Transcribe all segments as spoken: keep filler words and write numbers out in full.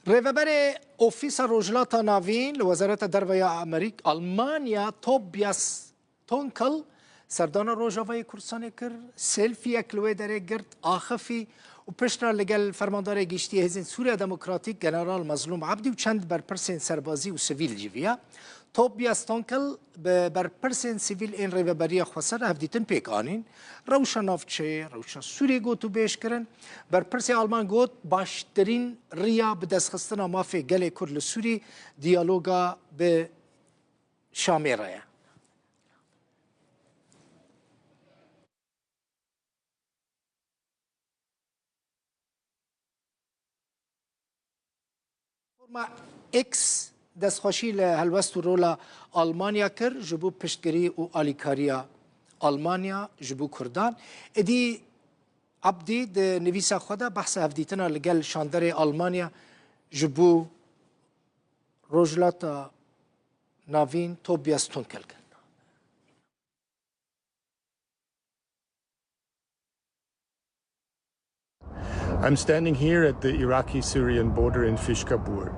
Rêveberê Ofîsa Rojhilata Navîn li Wezareta Derve ya Amerîk-, Almanya, Tobias Tonkel, serdana Rojavayê Kurdistanê kir, selfiyek li wê derê girt, axifî û piştre li gel Fermandarê Giştî Hêzên Sûriya Demokratîk General Mezlûm Ebdî û çend berpirsên serbazî û sivîl civiya. Tobias Tonkel bi berpirsên sivîl ên Rêveberiya Xweser re hevdîtin pêk anîn. Rewşa navçeyê, rewşa Sûriyê gotûbêj kirin. Berpirsê Alman got, baştirîn riya bi destxistina mafê gelê Kurd li Sûrî diyaloga bi Şamê re ye. Platforma X destxweşî li helwest û rola Almanya kir ji bo piştgirî û alîkariya Almanya ji bo Kurdan. Êdî Abdî di nivîsa xwe de behsa hevdîtina li gel şanderê Almanya ji bo Rojhilata Navîn Tobias Tunkel kir. I'm standing here at the Iraqi-Syrian border in Fishkabur.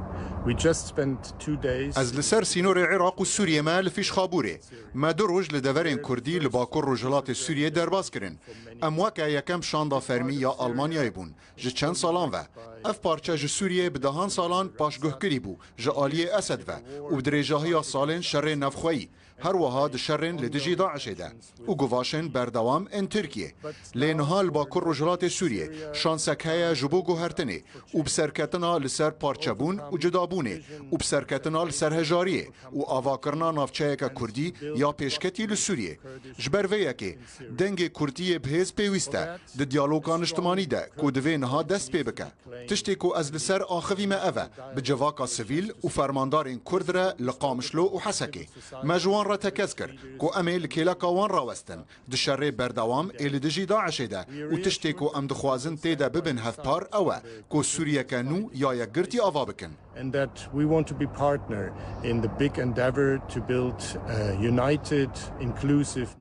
We just spent two days Ez li ser sînorê Iraq û Sûriyê me li Fîşxabûrê. Me du roj li deverên Kurdî li bakur rojhilatê Sûriyê derbas kirin. Em weke yekem şanda fermî ya Almanyayê bûn. Ji çend salan ve. Ev parçe ji Sûriyê bi dehan salan paşguhkirî bû ji aliyê Esed ve û bi dirêjahiya salên şerê navxweyî. Her wiha di şerên li dijî DAIŞê de û guvaşên berdewam ên Tirkiyê. Lê niha li Bakur Rojhilatê Sûriyê şansek heye ji bo guhertinê û bi serketina li ser parçebûn û cudabûnê û bi serketina li ser hejariyê û avakirina navçeyeke Kurdî ya pêşketî li Sûriyê. Ji ber vê yekê dengê Kurdî yê bi hêz pêwîst e di diyaloga niştimanî de ku divê niha dest pê bike. Tiştê ku ez li ser axivî me ev e, bi civaka sivîl û fermandarên Kurd re li Qamişlo û Hesekê. Me ji wan re tekez kir ku em ê li kêleka wan rawestin, di şerê berdewam ê li dijî DAIŞê de û tiştê ku em dixwazin tê de bibin hevpar ew e ku Sûriyeke nû ya yekgirtî ava bikin. And that we want to be partner in the big endeavor to build a united, inclusive